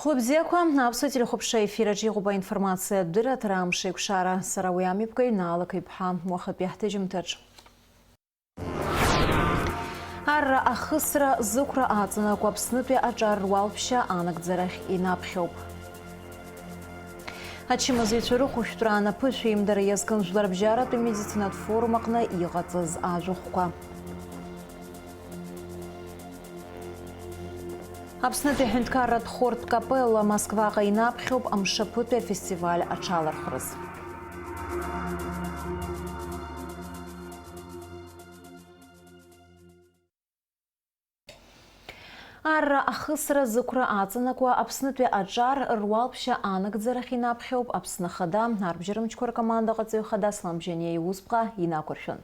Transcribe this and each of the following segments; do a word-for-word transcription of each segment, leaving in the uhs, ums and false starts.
Хәлыбзиақәа, аԥсуа телехәаԥшра ефир аҿы иҟоуп аинформациатә дырраҭара Амш еиқәшара. Сара уи амҩаԥгаҩ Наала Қыҩԥҳа, уахатәи ҳҭыжьымҭаҿ. Арра ахысра зықәра аҵанакуа Аԥснытәи аҿар руалԥшьа анагӡарахь инаԥхьоуп. Ачымазаҩцәа рыхәшәтәра анаԥышә еимдара иазкын Жәларбжьаратәи медицинатә форум аҟны иҟаҵаз ажәахәқәа. Аԥснытәи аҳәынҭқарратә хортә капелла Москваҟа инаԥхьоуп амшаԥытәи афестиваль аҽалархәраз. Арра ахысра зықәра аҵанакуа Аԥснытәи аҿар руалԥшьа анагӡарахь инаԥхьоуп Аԥсны Ахада арбџьармчқәа ркоманда ҟаҵаҩ хада Аслан Бжьаниа иусԥҟа инақәыршәан.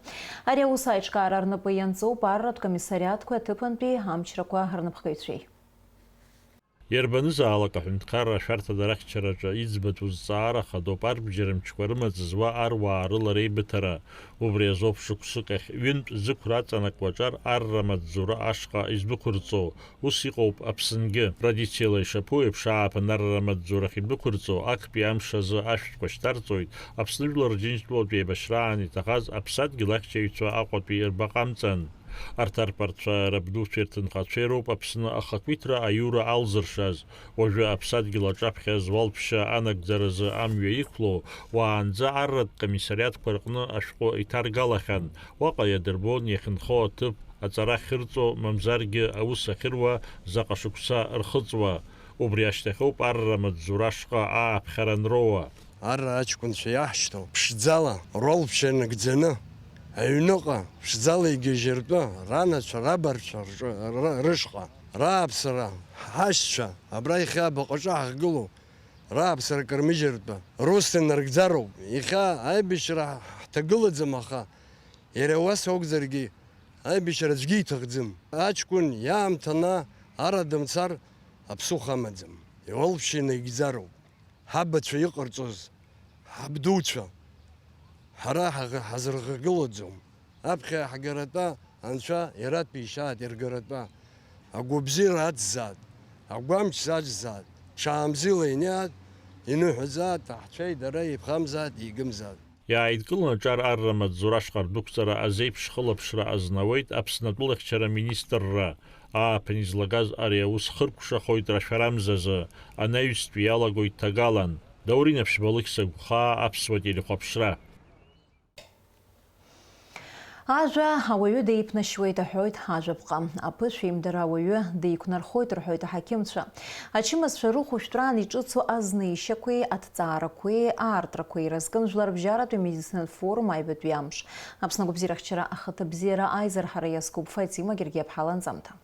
Ари аус аиҿкаара рнапы ианҵоуп арратә комиссариатқәеи аҭыԥантәи амчрақәа рнапхгаҩцәеи. Иарбанызаалак аҳәынҭқарра ашәарҭадарахьчараҿы иӡбатәу зҵаара хадоуп арбџьармчқәа рымаҵ зуа аруаа рыла реибыҭара. Убри азоуп шықәсык ахь ҩынтә зықәра аҵанакуа аҿар арра маҵзура ашҟа издәықәырҵо. Ус иҟоуп Аԥсынгьы. Традициала ишаԥу еиԥш, ааԥын арра маҵзурахь идәықәырҵо, актәи амш азы ашәҭқәа шьҭарҵоит, Аԥсны Жәлар Рџьынџьтәылатә еибашьраан иҭахаз аԥсадгьыл ахьчаҩцәа Аҟәатәи рбаҟа амҵан. Арҭ арԥарцәа, рабдуцәеи рҭынхацәеи роуп Аԥсны ахақәиҭра аиура алзыршаз. Уажәы аԥсадгьыл аҿаԥхьа зуалԥшьа анагӡаразы амҩа иқәлоу, уаанӡа арратә комиссариатқәа рҟны ашәҟәы иҭаргалахьан. Уаҟа иадырбон иахьынхо аҭыԥ, аҵара ахьырҵо, мамзаргьы аус ахьыруа, заҟа шықәса рхыҵуа. Убри ашьҭахьоуп арра маҵзура ашҟа ааԥхьара анроуа. Арра аҷкәынцәа иаҳшьҭоу ԥшӡала, ролԥшьа нагӡаны, аҩныҟа ԥшӡала игьежьыртәы, ранацәа, рабарцәа рҿы, ры-, рышҟа, рааԥсара, ҳашьцәа, абра иахьа абаҟаҿы ҳахгылоу, рааԥсара кырмыжьыртәы, рус инаргӡароуп. Иахьа аибашьра ҳҭагылаӡам, аха иара уас акәзаргьы, аибашьра аӡәгьы иҭахӡам. Аҷкәын иаамҭаны ара дымцар аԥсуха амаӡам. Иуалԥшьа инаигӡароуп. Ҳабацәа иҟарҵоз, ҳабдуцәа, ҳара ҳаӷ-, ҳазырхагылаӡом. Аԥхьа иаҳгаратәа Анцәа иратәишьааит, иргаратәа. Агәабзиара аӡзааит, агәамч заӡзааит, ҽаамзила иниааит, иныҳәаӡааит, аҳцәеи дареи иԥхамзааит, игымзааит. Иааидкыланы аҿар арра маҵзура ашҟа рдәықәҵара азеиԥш хылаԥшра азнауеит Аԥсны атәылахьчара министрра. Ааԥын излагаз ари аус хыркәшахоит рашәарамзазы, анаҩстәи иалагоит ҭагалан. Даур Инаԥшьба, Алықьса Гәхаа, Аԥсуа телехәаԥшра. Ажәа ауаҩы деиԥнашьуеит, аҳәоит ажәаԥҟа. Аԥышәеимдара ауаҩы деиқәнархоит, рҳәоит аҳақьымцәа. Ачымазцәа рыхәышәтәраан иҿыцу азнеишьақәеи аҭҵаарақәеи аартрақәеи иразкын Жәларбжьаратәи амедицинатә форум аҩбатәи амш. Аԥсны агәабзиарахьчара ахаҭабзиара аизырҳара иазкуп Фатима Гергиаԥҳа ланҵамҭа.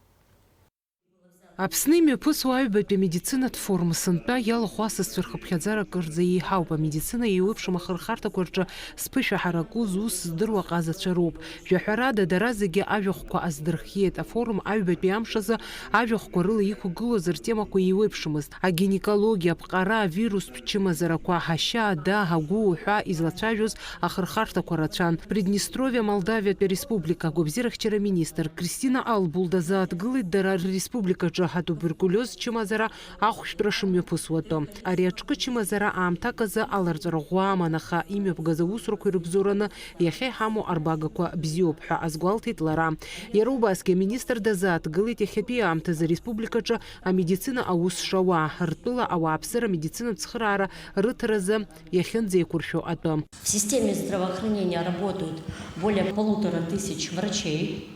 Аԥсны имҩаԥысуа аҩбатәи амедицинатә форум сынтәа иалахәу асасцәа рхыԥхьаӡара кырӡа еиҳауп. Амедицина еиуеиԥшым ахырхарҭақәа рҿы зԥышәа ҳараку, зус здыруа ҟазацәа роуп. Жәаҳәарада, дара зегьы ажәахәқәа аздырхиеит. Афорум аҩбатәи амш азы ажәахәқәа рыла иқәгылоз ртемақәа еиуеиԥшымызт. Агинекологиа, аԥҟара, авирустә чымазарақәа, ҳашьа, ада, агәы уҳәа излацәажәоз ахырхарҭақәа рацәан. Приднестровиа Молдавиатәи ареспублика агәабзиарахьчара министр Кристина Албул дазааҭгылеит дара рреспубликаҿы атуберкулиоз чымазара ахәшәтәра шымҩаԥысуа атәы. Ари аҿкы чымазара аамҭак азы аларҵәара ӷәӷәа аман, аха имҩаԥгаз аусурақәа ирыбзоураны иахьа иҳамоу арбагақәа бзиоуп ҳәа азгәалҭеит лара. Иара убасгьы аминистр дазааҭгылеит иахьатәи аамҭазы ареспубликаҿы амедицина аус шауа, ртәыла ауааԥсыра амедицинатә цхыраара рыҭаразы иахьынӡеиқәыршәо атәы. В системе здравоохранения работают более полутора тысяч врачей.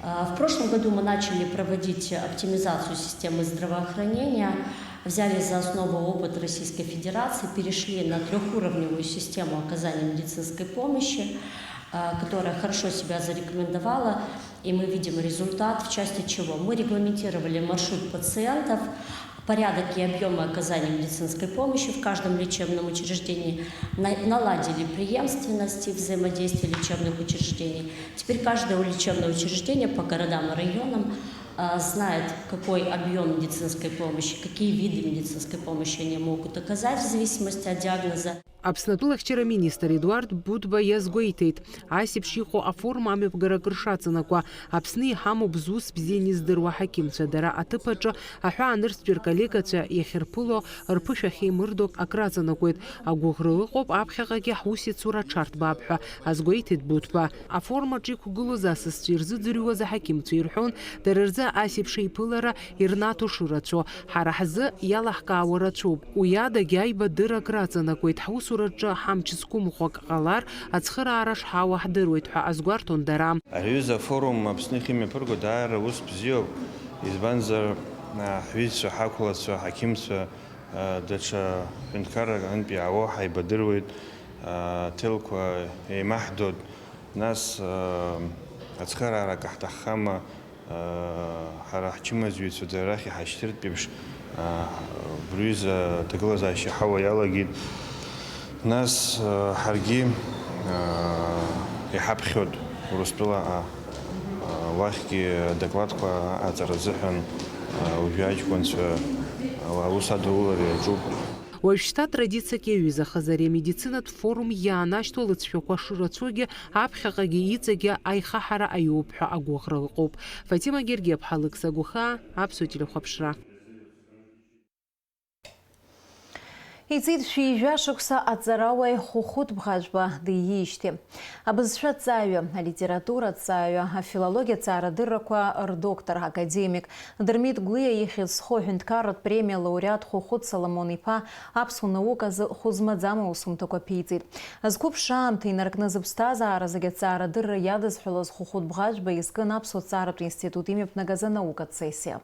А, в прошлом году мы начали проводить оптимизацию системы здравоохранения, взяли за основу опыт Российской Федерации, перешли на трёхуровневую систему оказания медицинской помощи, а, которая хорошо себя зарекомендовала, и мы видим результат, в части чего? Мы регламентировали маршрут пациентов, порядок и объёмы оказания медицинской помощи в каждом лечебном учреждении, на-, наладили преемственность и взаимодействие лечебных учреждений. Теперь каждое лечебное учреждение по городам и районам, а, знает, какой объём медицинской помощи, какие виды медицинской помощи они могут оказать в зависимости от диагноза. Аԥсны атәылахьчара министр Едуард Бутба иазгәеиҭеит, ас еиԥш иҟоу афорум амҩаԥгара акыр шаҵанакуа, Аԥсны иҳамоуп зус бзианы издыруа аҳақьымцәа, дара аҭыԥ аҿы аҳәаанырцәтәи рколлегацәа иахьырԥыло, рԥышәа ахьеимырдо акраҵанакуеит. Агәыӷра ыҟоуп, аԥхьаҟагьы ҳусеицура аҽарҭбаап ҳәа азгәеиҭеит Бутба. Афорум аҿы иқәгылоз асасцәа ирзыӡырҩуаз аҳақьымцәа ирҳәон, дара рзы ас еиԥш еиԥылара ирнаҭо шырацәоу. Ҳара ҳзы иалаҳкаауа рацәоуп. Уи адагьы аибадырра акраҵанакуеит, ҳусураҿы ҳамч зқәымхо акы ҟалар, ацхыраара шҳауа ҳдыруеит ҳәа азгәарҭон дара. Ари аҩыза афорум Аԥсны ихы имҩаԥырго даара ус бзиоуп, избанзар, а, ҳҩызцәа, ҳақәлацәа, ҳақьымцәа, а, даҽа ҳәынҭқаррак аҟынтә иаауа ҳаибадыруеит, а, аҭелқәа еимаҳдоит, нас, а, ацхыраара акы ҳҭаххама? Ҳара ҳчымазаҩцәа дара рахь иҳашьҭыртә еиԥш, убри аҩыза аҭагылазаашьа ҳауа иалагеит. Нас ҳаргьы иҳаԥхьоит Урыстәылаҟа, уахьгьы адокладқәа аҟаҵара азыҳәан уажәы аҷкәынцәа аус адулара иаҿуп. Уажәшьҭа традициак иаҩызахаз ари амедицинатә форум иаанашьҭуа лыҵшәақәа шырацәоугьы аԥхьаҟагьы иҵегьы аихаҳара аиуп ҳәа агәыӷра ыҟоуп. Фатима Гергиаԥҳа, Алықьса Гәыхаа, Аԥсуа телехәаԥшра. Иҵит шәи жәа шықәса аҵарауаҩ Хәыхәыт Бӷажәба диижьҭеи. Абызшәа аҭҵааҩы, алитература аҭҵааҩы, афилологиа ҭҵаарадыррақәа рдоктор, академик Дырмит Гәлиа ихьӡ зху аҳәынҭқарратә премиа лауреат Хәыхәыт Соломон-иԥа аԥсуа науказы хәы змаӡам аусумҭақәа ԥиҵеит. Зқәыԥшра аамҭа инаркны зыԥсҭазаара зегьы аҭҵаарадырра иадызҳәалаз Хәыхәыт Бӷажәба изкын Аԥсуа ҭҵааратә институт имҩаԥнагаз анаукатә сессиа.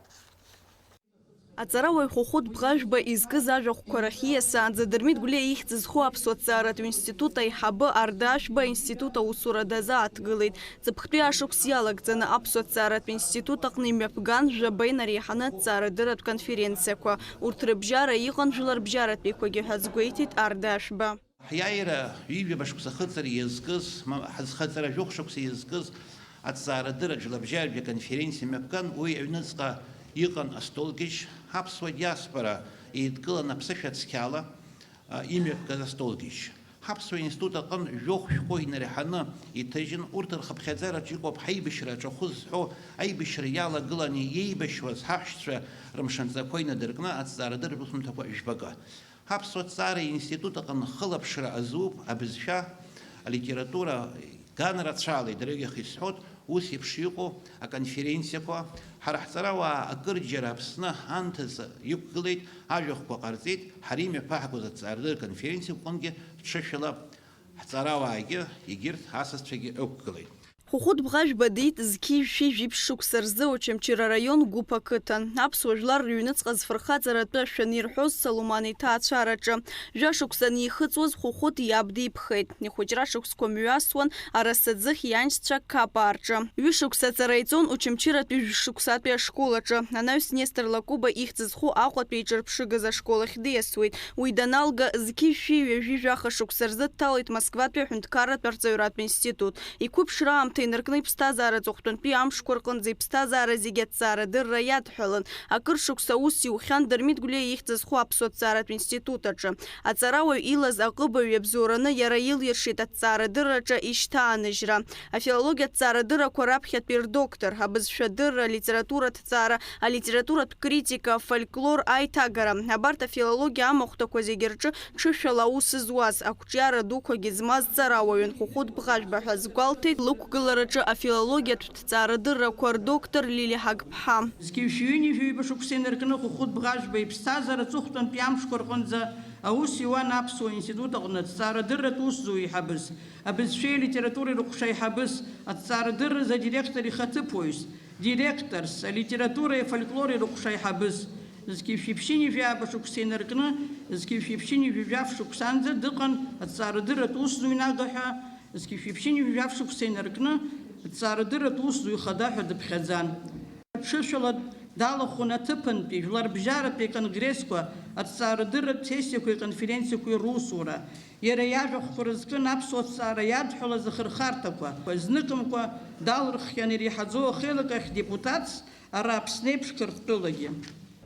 Аҵарауаҩ Хәыхәыт Бӷажәба изкыз ажәахәқәа рахь ииасаанӡа Дырмит Гәлиа ихьӡ зху Аԥсуа ҭҵааратә институт аиҳабы Арда Ашәба аинститут аусура дазааҭгылеит. Ҵыԥхтәи ашықәс иалагӡаны Аԥсуа ҭҵааратә институт аҟны имҩаԥган жәаба инареиҳаны аҭҵаарадырратә конференциақәа. Урҭ рыбжьара иҟан жәларбжьаратәиқәагьы ҳәа азгәеиҭеит Арда Ашәба. Ҳиааира ҩажәаба шықәса ахыҵра иазкыз, ма, ҳазхаҵара жәохә шықәса иазкыз аҭҵаарадырратә жәларбжьаратәи аконференциа мҩаԥган, уи аҩныҵҟа иҟан астолгьежь, аԥсуа диаспора еидкылан аԥсышәа цқьала, а, имҩаԥгаз астолгьежь. Ҳаԥсуа институт аҟын жәохә шәҟәы инареиҳаны иҭыжьын, урҭ рхыԥхьаӡараҿы иҟоуп ҳаибашьра аҿахәы зҳәо, аибашьра иалагыланы иеибашьуаз ҳаҳәшьцәа рымшынҵақәа инадыркны аҭҵаарадырратә усумҭақәа жәбага. Ҳаԥсуа ҭҵаареи институт аҟны хылаԥшра азуп абызшәа, алитература, ганрацәала, идырҩегьых исҳәоит, ус еиԥш иҟоу аконференциақәа. Ҳара ҳҵарауаа акырџьара Аԥсны анҭыҵ иқәгылеит, ажәахәқәа ҟарҵеит, ҳара имҩаԥаҳгоз аҭҵаарадырратә конференциақәа рҟынгьы ҽышәала ҳҵарауаагьы егьырҭ асасцәагьы ықәгылеит. Хәыхәыт Бӷажәба диит зқьи жәшәи жәиԥшь шықәса рзы Очамчыра араион Гәыԥ ақыҭан. Аԥсуа жәлар рыҩныҵҟа зфырхаҵаратәы ашәаны ирҳәоз Соломан иҭаацәараҿы. Жәа шықәса анихыҵуаз Хәыхәыт иаб дипхеит. Ихәыҷра шықәсқәа мҩасуан Арасаӡыхь ианшьцәа Қапаа рҿы. Ҩышықәса аҵара иҵон Очамчыратәи жәшықәсатәи ашкол аҿы. Анаҩс Нестор Лакоба ихьӡ зху Аҟәатәи иҿырԥшыгаз ашкол ахь диасуеит. Уи даналга, зқьи жәшәи ҩажәи жәаха шықәса рзы дҭалеит Москватәи аҳәынҭқарратә арҵаҩратә институт. Иқәыԥшра аамҭа инаркны иԥсҭазаара аҵыхәтәантәи амшқәа рҟынӡа иԥсҭазаара зегьы аҭҵаарадырра иадҳәалан. Акыр шықәса аус иухьан Дырмит Гәлиа ихьӡ зху Аԥсуа ҭҵааратә институт аҿы. Аҵарауаҩ илаз аҟыбаҩ иабзоураны иара илиршеит аҭҵаарадырраҿы ишьҭааныжьра. Афилологиатә ҭҵаарадыррақәа раԥхьатәи рдоктор, абызшәадырра, алитературатә ҭҵаара, алитературатә критика, афольклор, аиҭагара. Абарҭ афилологиа амахәҭақәа зегьы рҿы ҽышәала аус зуаз, ақәҿиара дуқәагьы змаз ҵарауаҩын Хәыхәыт Бӷажәба ҳәа азгәалҭеит лықәгылараҿы афилологиатә ҭҵаарадыррақәа рдоктор Лилиа Ҳагԥҳа. Зқьи жәшәи ҩынҩажәи ҩба шықәса инаркны Хәыхәыт Бӷажәба иԥсҭазаара аҵыхәтәантәи амшқәа рҟынӡа аус иуан Аԥсуа институт аҟны аҭҵаарадырратә усзуҩ еиҳабыс, абызшәеи алитературеи рыҟәша аиҳабыс, аҭҵаарадырразы адиректор ихаҭыԥуаҩс, директорс, алитературеи афольклори рыҟәша аиҳабыс. Зқьи жәшәи ԥшьынҩажәи ааба шықәса инаркны, зқьи жәшәи ԥшьынҩажәи жәаф шықәсанӡа дыҟан аҭҵаарадырратә усзуҩ нага ҳәа, зқьи жәшәи ԥшьынҩажәи жәаф шықәса инаркны, аҭҵаарадырратә усзуҩ хада ҳәа дыԥхьаӡан. Ҽышәала далахәын аҭыԥантәи жәларбжьаратәи аконгрессқәа, аҭҵаарадырратә сессиақәеи аконференциақәеи русура. Иара иажәахәқәа рызкын аԥсуа ҭҵаара иадҳәалаз ахырхарҭақәа. Зныкымкәа далырххьан иреиҳаӡоу ахеилак ахь депутатс, ара Аԥсны еиԥш Қырҭтәылагьы.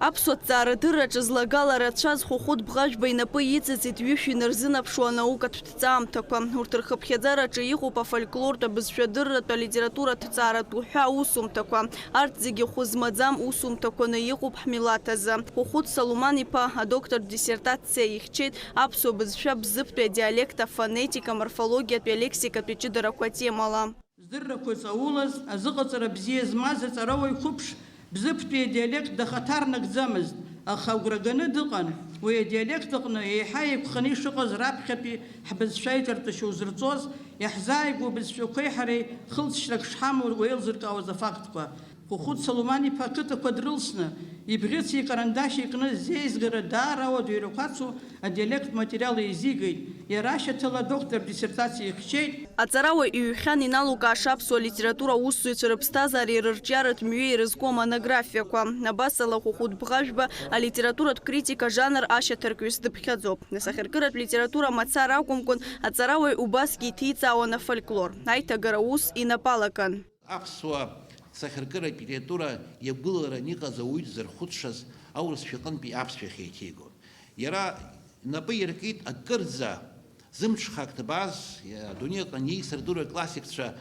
Аԥсуа ҭҵаарадырраҿы злагала рацәаз Хәыхәыт Бӷажәба инапы иҵыҵит ҩышә инарзынаԥшуа анаукатә ҭҵаамҭақәа. Урҭ рхыԥхьаӡараҿы иҟоуп афольклортә, абызшәа дырратә, алитературатә ҭҵааратә уҳәа аусумҭақәа. Арҭ зегьы хәы змаӡам усумҭақәаны иҟоуп ҳмилаҭ азы. Хәыхәыт Салуман-иԥа адоктортә диссертациа ихьчеит аԥсуа бызшәа бзыԥтәи адиалект афонетика, морфологиатәи алексикатәи ҷыдарақәа атемала. Здыррақәа ҵаулаз, азыҟаҵара бзиа змаз аҵарауаҩ қәыԥш Бзыԥтәи адиалект дахаҭарнакӡамызт, аха агәра ганы дыҟан, уи адиалект аҟны еиҳа еиқәханы ишыҟаз раԥхьатәи ҳбызшәа иҿартәышьа узырҵоз, иаҳзааигәоу бызшәақәеи ҳареи хылҵшьҭрак шҳамоу еилзыркаауаз афактқәа. Хәыхәыт Салуман-иԥа ақыҭақәа дрылсны, ибӷьыци икарандашьи кны зеизгара даара ауадаҩрақәа ацу адиалект материал еизигеит. Иара ашьаҭала адоктортә диссертациа ихьчеит. Аҵарауаҩ иҩхьан иналукааша аԥсуа литература аусзуҩцәа рыԥсҭазаареи рырҿиаратә мҩеи ирызку амонографиақәа. Абасала, Хәыхәыт Бӷажәба алитературатә критика жанр ашьаҭаркҩыс дыԥхьаӡоуп. Асахьаркыратә литература мацара акәымкәан, аҵарауаҩ убасгьы иҭиҵаауан афольклор. Аиҭагара ус инапы алакын. Аԥсуа сахьаркыратә литература иагәылаларан иҟаз ауаҩы дзырхәыцшаз аурысшәа аҟынтәи аԥсшәахь еиҭеигон. Иара напы иркит акырӡа зымҽхак ҭбааз, адунеи аҟны иеицырдыруа классикцәа,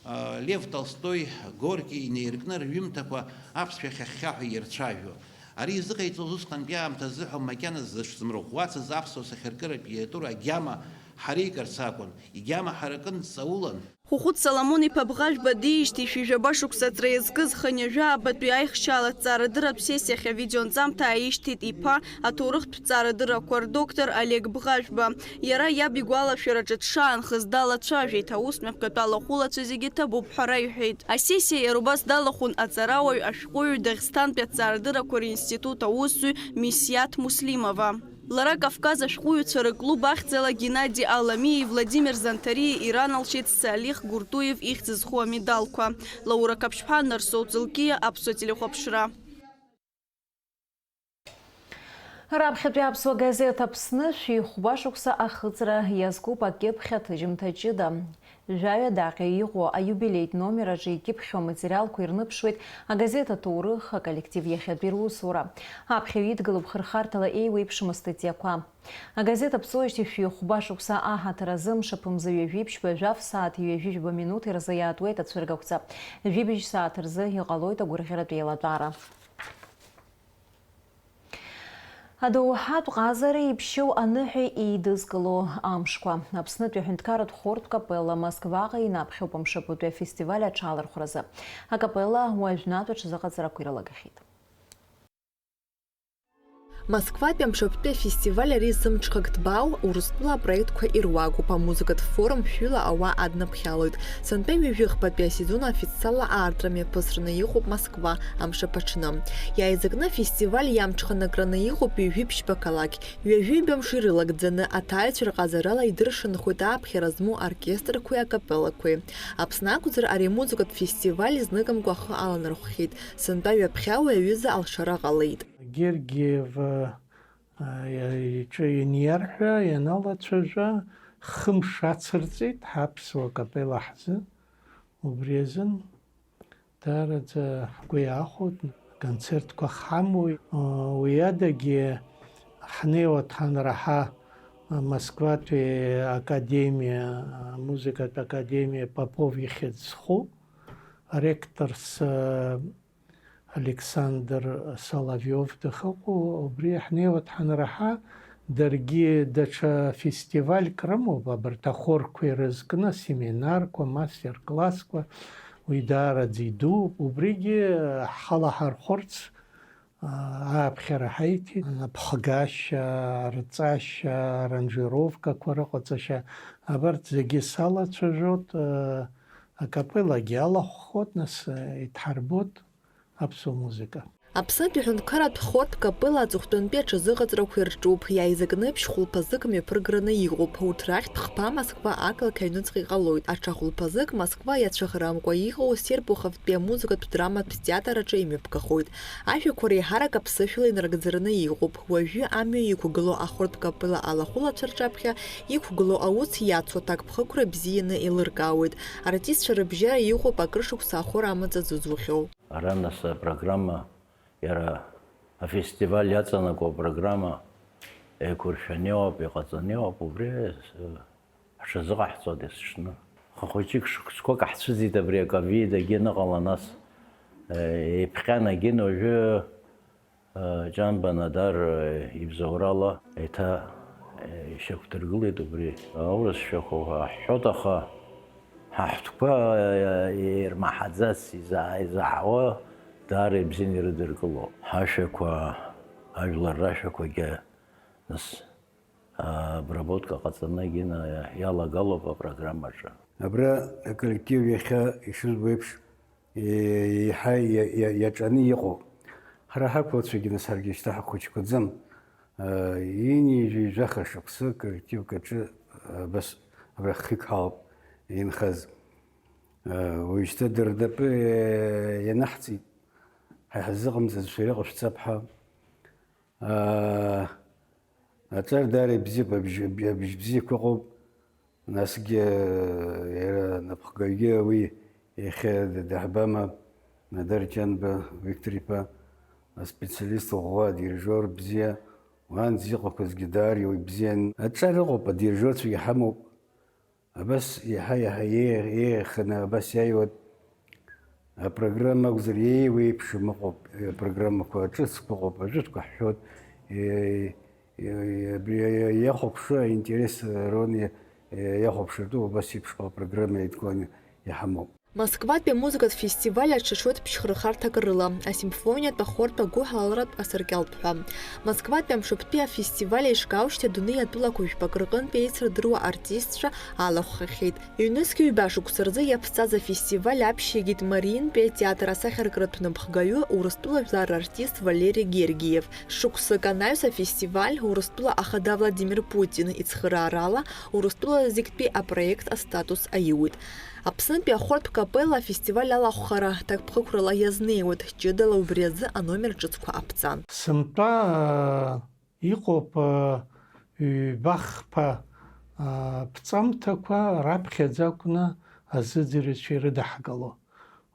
а, Лев Толстои, Горки инеиркны рҩымҭақәа аԥсшәахь ахьхьаҳәа ирцәажәо. Ари изыҟаиҵоз усҟантәи аамҭазы ҳәа макьаназы дышзымрыӷәӷәацыз аԥсуа сахьаркыратә литература агьама ҳареигарц акәын, игьама ҳаракын, дҵаулан. Хәыхәыт Саламон-иԥа Бӷажәба диижьҭеи шәи жәаба шықәса аҵра иазкыз хынҩажәа аабатәи аихшьаала ҭҵаарадырратә сессиахь авидеонҵамҭа ааишьҭит иԥа, аҭоурыхтә ҭҵаарадыррақәа рдоктор Олег Бӷажәба. Иара иаб игәалашәараҿы дшаанхаз далацәажәеит, аус мҩаԥгатәы алахәылацәа зегьы ҭабуп ҳәа раиҳәеит. Асессиа иара убас далахәын аҵарауаҩ, ашәҟәыҩҩы, Дагестантәи аҭҵаарадыррақәа ринститут аусзуҩ Мисиаҭ Муслимова. Лара Кавказ ашәҟәыҩҩцәа рыклуб ахьӡала Геннади Аламиеи Владимир Занҭариеи ираналшеит Салих Гуртуев ихьӡ зху амедалқәа. Лаура Қаԥшьԥҳа, Нарсоу Ҵылкиа, Аԥсуа телехәаԥшра. Раԥхьатәи аԥсуа газеҭ Аԥсны шәи хәба шықәса ахыҵра иазкуп акьыԥхь аҭыжьымҭа ҷыда. Жәаҩа даҟьа иҟоу аиубилеитә номер аҿы икьыԥхьу аматериалқәа ирныԥшуеит агазеҭ аҭоурых, аколлектив иахьатәи русура. Аԥхьаҩ идгылоуп хырхарҭала еиуеиԥшым астатиақәа. Агазеҭ аԥҵоижьҭеи шәи хәба шықәса аҳаҭыр азы мшаԥымза ҩажәи ԥшьба жәаф сааҭи ҩажәи жәаба минуҭи рзы иаатуеит ацәыргақәҵа. Жәибжь сааҭ рзы иҟалоит агәырӷьаратә еилатәара. Адоуҳатә ҟазара иԥшьоу аныҳәа еидызкыло амшқәа. Аԥснытәи аҳәынҭқарратә хортә капелла Москваҟа инаԥхьоуп амшаԥытәи афестиваль аҽалархәразы. Акапелла уажәнатә аҽазыҟаҵарақәа ирылагахьеит. Москватәи амшаԥтәи афестиваль ари зымҽхак ҭбаау Урыстәыла апроектқәа ируакуп, амузыкатә форум шәҩыла ауаа аднаԥхьалоит. Сынтәа ҩажәи хԥатәи асезон официалла аартра мҩаԥысраны иҟоуп Москва амшаԥ аҽны. Иааизакны афестиваль иамҽханакраны иҟоуп ҩажәи ԥшьба қалақь, ҩажәи ҩба мшы ирылагӡаны аҭаҩцәа рҟазарала идыршанхоит ааԥхьара змоу оркестрқәеи акапеллақәеи. Аԥсны акәзар, ари амузыкатә фестиваль зныкымкәа ахы аланархәхьеит. Сынтәа ҩаԥхьа уи аҩыза алшара ҟалеит. Гергиева, а, иа-, иҿы ианиарҳәа, ианалацәажәа, хымш ацырҵеит ҳаԥсуа капелла ҳзы. Убри азын даараӡа ҳгәы иаахәоит, аконцертқәа ҳамоуит. А, уи адагьы ҳнеиуа дҳанраҳа, а, Москватәи академиа, а, музыкатә академиа Попов ихьӡ зху ректорс, а, Александр Соловиов дахьыҟоу, убри ҳнеиуа дҳанраҳа, даргьы даҽа фестивальк рымоуп, абарҭ ахорқәа ирызкны, семинарқәа, мастер-классқәа, уи даараӡа идууп. Убригьы ҳхала ҳархәырц, аа, ааԥхьара ҳаиҭеит. Аԥхгашьа, арҵашьа, аранжировкақәа рыҟаҵашьа, абарҭ зегьы салацәажәоит, аа, акапеллагьы алахәхоит, нас, иҭҳарбоит аԥсуа музыка. Аԥснытәи аҳәынҭқарратә хортә капелла аҵыхәтәантәи аҽазыҟаҵарақәа ирҿуп, иааизакны ԥшь-хәылԥазык мҩаԥырграны иҟоуп, урҭ рахьтә хԥа Москва ақалақь аҩныҵҟа иҟалоит, аҽа хәылԥазык Москва иацәыӷрамкәа иҟоу Серпуховтәи амузыкатә драматә театр аҿы имҩаԥгахоит. Ажәақәа реиҳарак аԥсышәала инарыгӡараны иҟоуп, уажәы амҩа иқәгылоу ахортә капелла алахәылацәа рҿаԥхьа иқәгылоу аус иацу аҭакԥхықәра бзианы еилыркаауеит, артистцәа рыбжьара иҟоуп акыр шықәса ахор амаҵ азызухьоу. Ара нас апрограмма иара Афестиваль иаҵанакуа апрограмма еиқәыршәаны иҟоуп, иҟаҵаны иҟоуп, убри, э, ҳҽазыҟаҳҵоит есҽны. Хахәыҷык шықәсқәак ҳцәыӡит абри аковид агьы аныҟала, нас, э, еиԥҟьан агьын уажәы, э, Ҷанба Надар, э, ибзоурала еиҭа, э, ишьақәдыргылеит убри. Аурысшәақәа ҳҳәоит, аха ҳа ҳтәқәа, э, ирмаҳаӡац изаа-, изаҳауа даара ибзианы ирыдыркыло. Ҳашәақәа, ажәлар рашәақәагьы, нас, обработка ҟаҵаны егьина иалагалоуп апрограммаҿы. Абра аколлектив иахьа ишызбо еиԥш, е-, еиҳа иа-, иа-, иаҿаны иҟоуп. Ҳара ҳақәлацәагьы, нас, ҳаргьы шьҭа ҳахәыҷқәаӡам. Ини жәаха шықәсы коллективк аҿы, абас, абра хҩык ҳалоуп инхаз. Уажәшьҭа дырнапы ианаҳҵеит, ҳа иҳазыҟамҵаз шәара иҟашәҵап ҳәа. Аҿар даара ибзиоуп, абжь, абжь, абжь бзиақәа ыҟоуп. Насгьы, иара напхгаҩгьы уи иахьа д-, даҳбама, Надар Ҷанба Виктор-иԥа, аспециалист ӷәӷәа, адирижиор бзиа, уаанӡа иҟақәазгьы даара ибзиан. Аҿар ыҟоуп, адирижиорцәагьы ҳамоуп. Абас иаҳа-иаҳа еиӷ-, еиӷьханы абас иааиуеит. Апрограмма акәзар, еиуеиԥшым ыҟоуп, апрограммақәа ҿыцқәа ыҟоуп, ажәытәқәа ҳшәоит. Е-, е-, е-, абри иахәаԥшуа аинтерес рон иа-, е-, иахәаԥшыртәу убас еиԥшҟа апрограмма еидкыланы иҳамоуп. Москватәи амузыкатә фестиваль аҽаҽуеит ԥшьхырхарҭак рыла, асимфониатә, ахортә, агәыҳалалратә, асаркьалтә ҳәа. Москватәи амшаԥтәи афестиваль еиҿкаау шьҭа адунеи атәылақәа жәпак рҟынтә еицырдыруа артистцәа алахәхахьеит. Ҩнызқь ҩба шықәса рзы иаԥҵаз афестиваль аԥшьигеит Мариинтәи атеатр асахьаркратә напхгаҩы, Урыстәыла жәлар рартист Валери Гергиев. Шықәсык анаҩс афестиваль Урыстәыла Ахада Владимир Путин ицхыраарала Урыстәыла зегьтәи апроект астатус аиуит. Аԥснытәи ахортә капелла афестиваль алахәхара ҭакԥхықәрала иазнеиуеит, ҷыдала убри азы аномер ҿыцқәа аԥҵан. Сынтәа, аа, иҟоуп, аа, ҩба-хԥа, аа, ԥҵамҭақәа раԥхьаӡа акәны азыӡырҩцәа ирыдаҳгало.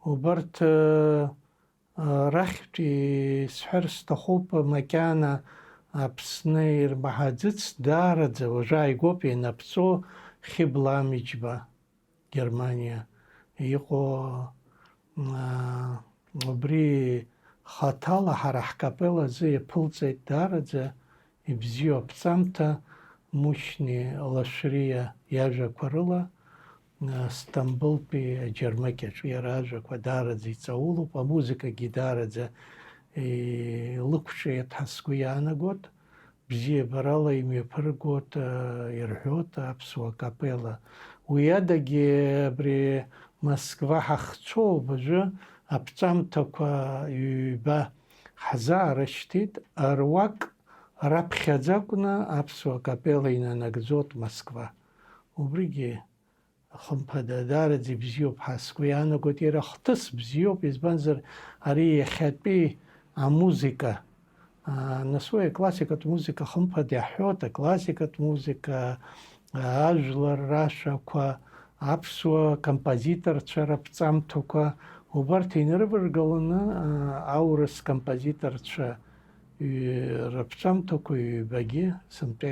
Убарҭ, аа, рахьтәи сҳәар сҭахуп, макьана Аԥсны ирмаҳаӡыц даараӡа, уажәы ааигәоуп ианаԥҵоу Хьыбла Амиџьба, Германиа иҟоу, аа, убри хаҭала ҳара ҳкапелла азы иаԥылҵеит даараӡа ибзиоу аԥҵамҭа Мушьни Лашәриа иажәақәа рыла, Стамбылтәи аџьармыкьаҿ. Иара ажәақәа даараӡа иҵаулоуп, амузыкагьы даараӡа илықәҿиеит ҳәа сгәы иаанагоит. Бзиабарала имҩаԥыргоит, ирҳәоит аԥсуа капелла. Уи адагьы абри Москва ҳахьцо уажәы аԥҵамҭақәа ҩба ҳзаарышьҭит, руак раԥхьаӡа акәны аԥсуа капелла инанагӡоит Москва. Убригьы хымԥада, даараӡа ибзиоуп ҳәа сгәы иаанагоит, иара хҭыс бзиоуп, избанзар, ари иахьатәи амузыка, аа, нас уи аклассикатә музыка хымԥада иаҳҳәоит, аклассикатә музыка, аа, ажәлар рашәақәа, аԥсуа композиторцәа раԥҵамҭақәа, убарҭ инарываргаланы, аа, аурыс композиторцәа, ҩ-, раԥҵамҭақәа ҩбагьы сынтәа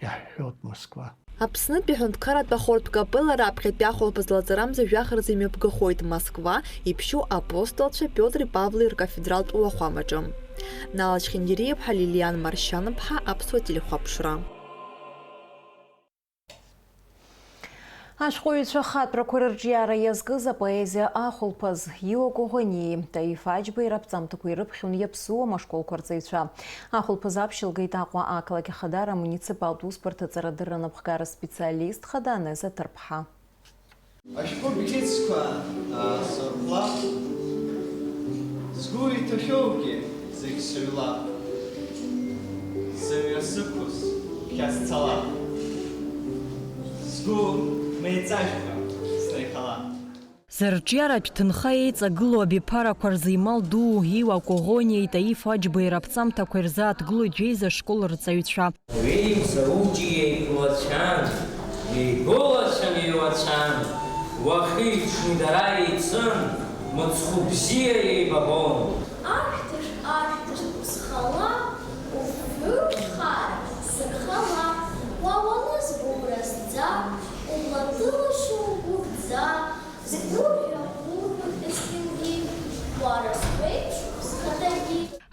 иаҳҳәоит Москва. Аԥснытәи аҳәынҭқарратә ахортә капелла раԥхьатәи ахәылԥаз лаҵарамза жәаха рзы имҩаԥгахоит Москва, иԥшьоу апостолцәа Пиотри Павли ркафедралтә уахәамаҿы. Нала Чхингириаԥҳа, Лилиан Маршьанаԥҳа, Аԥсуа телехәаԥшра. Ашәҟәыҩҩцәа ахатәрақәа рырҿиара иазкыз апоезиа ахәылԥаз Иуа Коӷониеи Таиф Аџьбеи раԥҵамҭақәа ирыԥхьон иаԥсуам ашколқәа рҵаҩцәа. Ахәылԥаз аԥшьылгеит Аҟәа ақалақь Ахадара амуниципалтә усбарҭа аҵарадырра анапхгара специалист хада Анеза Ҭарԥҳа. Ашәҟәы бӷьыцқәа аасырхәлап, сгәы иҭашәоугьы зегь сыҩлап. Сымҩа сықәыз ԥхьа сцалап, сгәы меиҵашәа снеихалап. Зырҿиаратә ҭынха еиҵагылоу абиԥарақәа рзы имал дуу Иуа Коӷониеи Таиф Аџьбеи раԥҵамҭақәа ирзааҭгылоит жәеиза школ рҵаҩцәа. Уеиза уҷи еиқәлацәан, еигәылацәан, еилацәан, уахи-ҽни дара еицын, мыцхәы бзиа еибабон. Ашәҭыш, ашәҭыш,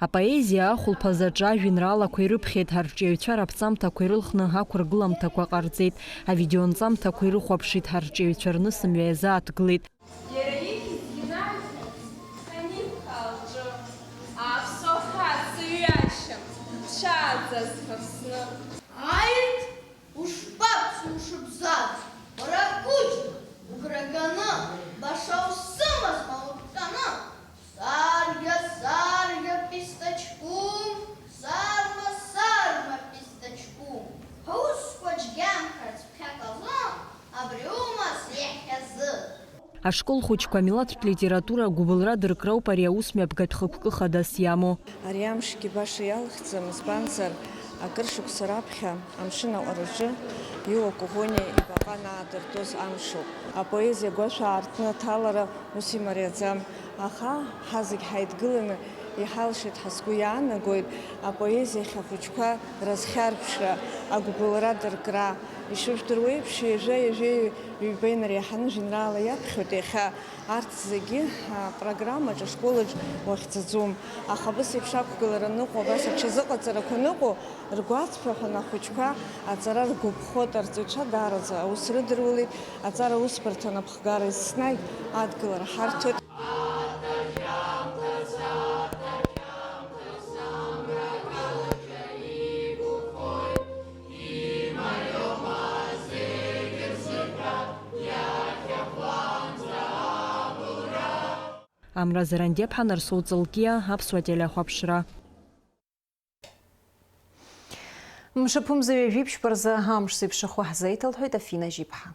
Апоезиа ахәылԥаз аҿы ажәеинраалақәа ирыԥхьеит, ҳарҿиаҩцәа раԥҵамҭақәа ирылхны ақәыргыламҭақәа ҟарҵеит, авидеонҵамҭақәа ирыхәаԥшит, ҳарҿиаҩцәа рнысымҩа иазааҭгылеит. Иара ихьӡ инаҩхьаз ҳанибха лҿы, аԥсуа хаҵа ҩашьа, дцәааӡаз ҳәа сны. Ааит, ушԥабцо, ушыбзаҵ, уара ақәыџьма, угәра ганы, баша усымазма уҭҟьаны? Сарӷьа, сарӷьа, пистачку, сарма, сарма, пистачку, ҳусқәа џьгьамхарц ԥхьак азы, абри умаз иахьазы. Ашкол хәыҷқәа амилаҭтә литература агәыбылра дыркрауп ари аус мҩаԥгатә хықәкы хадас иамоу. Ари амшгьы баша иалхӡам, избанзар, акыр шықәса раԥхьа амшын аҟәараҿы Иуа Коӷониа ибаҟа анаадыртәоз амшоуп. Апоезиа агәашә аартны аҭалара ус имариаӡам, аха ҳазегь ҳаидгыланы иҳалшеит ҳәа сгәы иаанагоит апоезиахь ахәыҷқәа разхьарԥшра, агәыбылра дыркра. Ишыжәдыруа еиԥш, ҩажәа, ҩажәеи ҩба инареиҳаны жәеинраала иаԥхьоит иахьа. Арҭ зегьы апрограммаҿ, ашколаҿ уахьӡаӡом. Аха абас еиԥш ақәгылара аныҟоу, абас аҽазыҟаҵарақәа аныҟоу, ргәаҵԥаҳәаны ахәыҷқәа аҵара ргәаԥхоит, арҵаҩцәа даараӡа аус рыдырулеит, аҵара усбарҭа анапхгара еснагь адгылара ҳарҭоит. Амра Зарандиаԥҳа, Нарсоу Ҵалкиа, Аԥсуа телехәаԥшра. Мшаԥымза ҩажәи ԥшьба рзы амш зеиԥшрахо ҳзеиҭалҳәоит Афина Жьиԥҳа.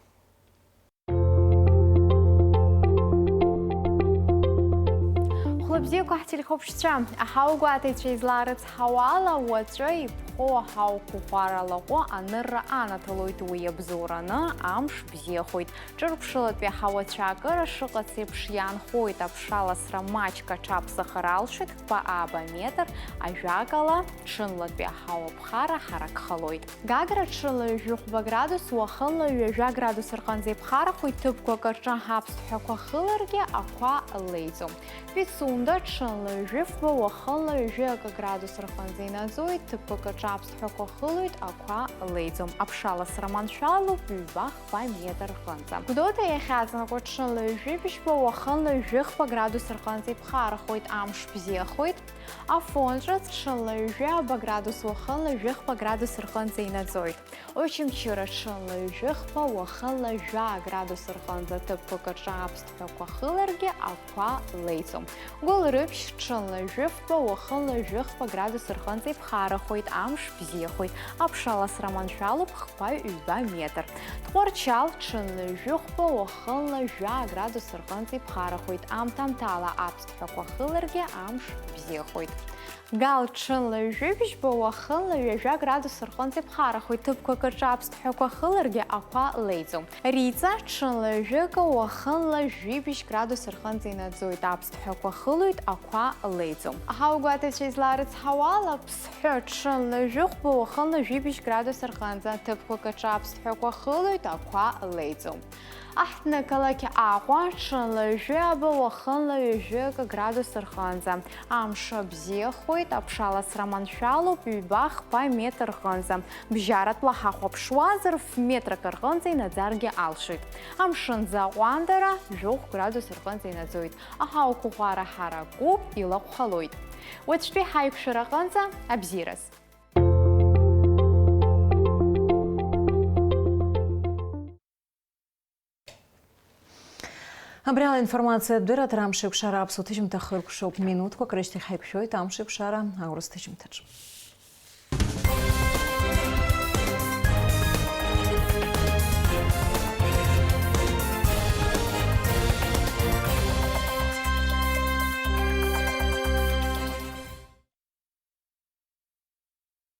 Хәлыбзиақәа ҳтелехәаԥшцәа, аҳауагәаҭаҩцәа излаарыцҳауа ала, уаҵәы иԥхоу аҳауқәа ӷәӷәара лаҟәы анырра анаҭалоит, уи иабзоураны амш бзиахоит. Ҿырԥшылатәи аҳауацәа акыра шыҟац еиԥш иаанхоит, аԥшаласра маҷк аҽаԥсахыр алшоит, хԥа ааба метр, ажәакала, ҽынлатәи аҳауа ԥхара ҳаракхалоит. Гагра ҽынла ҩажәи хәба градус, уахынла ҩажәа градус рҟынӡа иԥхарахоит, ҭыԥқәак рҿы аԥсҭҳәақәа хыларгьы ақәа леиӡом. Пицунда ҽынла ҩажәи фба, уахынла ҩажәи акы градус рҟынӡа инаӡоит, ҭыԥқәак рҿы аԥсҭҳәақәа хылоит, ақәа леиӡом. Аԥшаласра маншәалоуп ҩба-хԥа метр рҟынӡа. Гәдоуҭа иахьаҵанакуа ҽынла ҩажәи бжьба, уахынла ҩажәи хԥа градус рҟынӡа иԥхарахоит, амш бзиахоит. Афон ҿыц ҽынла ҩажәи ааба градус, уахынла ҩажәи хԥа градус рҟынӡа инаӡоит. Очамчыра ҽынла ҩажәи хԥа, уахынла жәаа градус рҟынӡа, ҭыԥқәак рҿы аԥсҭҳәақәа хыларгьы ақәа леиӡом. Гәылрыԥшь ҽынла ҩажәи фба, уахынла ҩажәи хԥа градус рҟынӡа иԥхарахоит, амш бзиахоит, аԥшаласра маншәалоуп хԥа-ҩба метр. Тҟәарчал ҽынла ҩажәи хәба, уахынла жәаа градус рҟынӡа иԥхарахоит, аамҭа-аамҭала аԥсҭҳәақәа хыларгьы амш бзиахоит. Гал ҽынла ҩажәи бжьба, уахынла ҩажәа градус рҟынӡа иԥхарахоит, ҭыԥқәак рҿы аԥсҭҳәақәа хыларгьы ақәа леиӡом. Риҵа ҽынла ҩажәи акы, уахынла жәибжь градус рҟынӡа инаӡоит, аԥсҭҳәақәа хылоит, ақәа леиӡом. Аҳауагәаҭаҩцәа излаарыцҳауа ала, Ԥсҳәы ҽынла ҩажәи хәба, уахынла жәибжь градус рҟынӡа, ҭыԥқәак рҿы аԥсҭҳәақәа хылоит, ақәа леиӡом. Аҳҭнықалақь Аҟәа ҽынла ҩажәи ааба, уахынла ҩажәи акы градус рҟынӡа. Амш бзиахоит, аԥшаласра маншәалоуп ҩба-хԥа метр рҟынӡа. Бжьаратәла ҳахәаԥшуазар, ф-метр акы рҟынӡа инаӡаргьы алшоит. Амшын аӡы аҟәандара жәохә градус рҟынӡа инаӡоит. Аҳауақәа ӷәӷәара ҳаракуп, илаҟәхалоит. Уаҵәтәи ҳаиқәшәара аҟынӡа абзиараз. Абри ала информациатә дырраҭара Амшеикәшара аԥсуа ҭыжьымҭа хыркәшоуп. Минуҭқәак рышьҭахь ҳаиқәшәоит Амшеикәшара аурыс ҭыжьымҭаҿ.